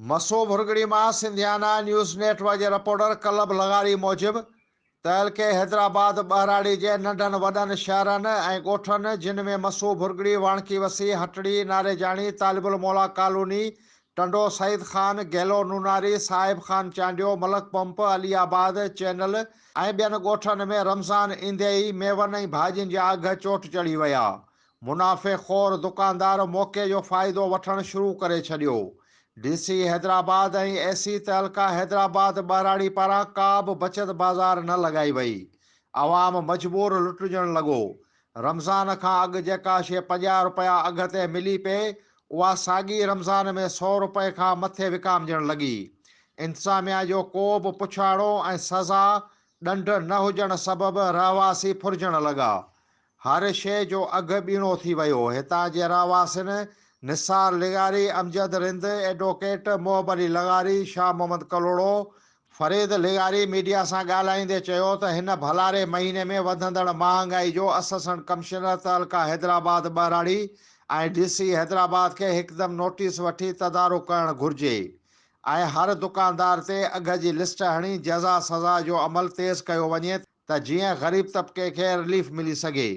مسو ڀرڳڙي مان Sindhiana news net work جي reporter club لغاري موجب تعلقي حيدرآباد ٻهراڙي جي ننڍن وڏن شهرن ۽ ڳوٺن جن ۾ مسو ڀرڳڙي، واڻڪي وسي، هٽڙي، ناريجاڻي، طالب الموليٰ ڪالوني، ٽنڊو سعيد خان، گيلو نوناري، صاحب خان چانڊيو، ملڪ پمپ، علي آباد، چينل ۽ ٻين ڳوٺن ۾ رمضان ايندي ئي ميون ۽ ڀاڄين جا اگهه چوٽ چڙهي ويا. منافعي خور دڪاندار موقعي جو فائدو وٺڻ شروع ڪري ڇڏيو. ڊي سي حيدرآباد ۽ اي سي تعلقه حيدرآباد ٻهراڙي پاران ڪا به بچت بازار نه لڳائي وئي. عوام مجبور لٽجڻ لڳو. رمضان کان اڳ جيڪا شيء 50 رپيا اگهه تي ملي پئي اها ساڳي رمضان ۾ سئو رپئي کان مٿي وڪامجڻ لڳي. انتظاميا جو ڪو به پڇاڻو ۽ سزا ڏنڊ نه هجڻ سبب رهواسي ڦرجڻ لڳا. هر شيء جو اگهه ٻيڻو ٿي ويو. هتان جي رهواسين نثار لغاري، امجد رند، ايڊووڪيٽ محب علي لغاري، شاهه محمد ڪلهوڙو، فريد لغاري ميڊيا سان ڳالهائيندي چيو ته هن ڀلاري مهيني ۾ وڌندڙ مهانگائي جو اسسٽنٽ ڪمشنر تعلقه حيدرآباد ٻهراڙي ۽ ڊي سي حيدرآباد کي هڪدم نوٽيس وٺي تدارڪ ڪرڻ گهرجي ۽ هر دڪاندار تي اگهه جي لسٽ هڻي جزا سزا جو عمل تيز ڪيو وڃي ته جيئن غريب طبقي کي رليف ملي سگهي.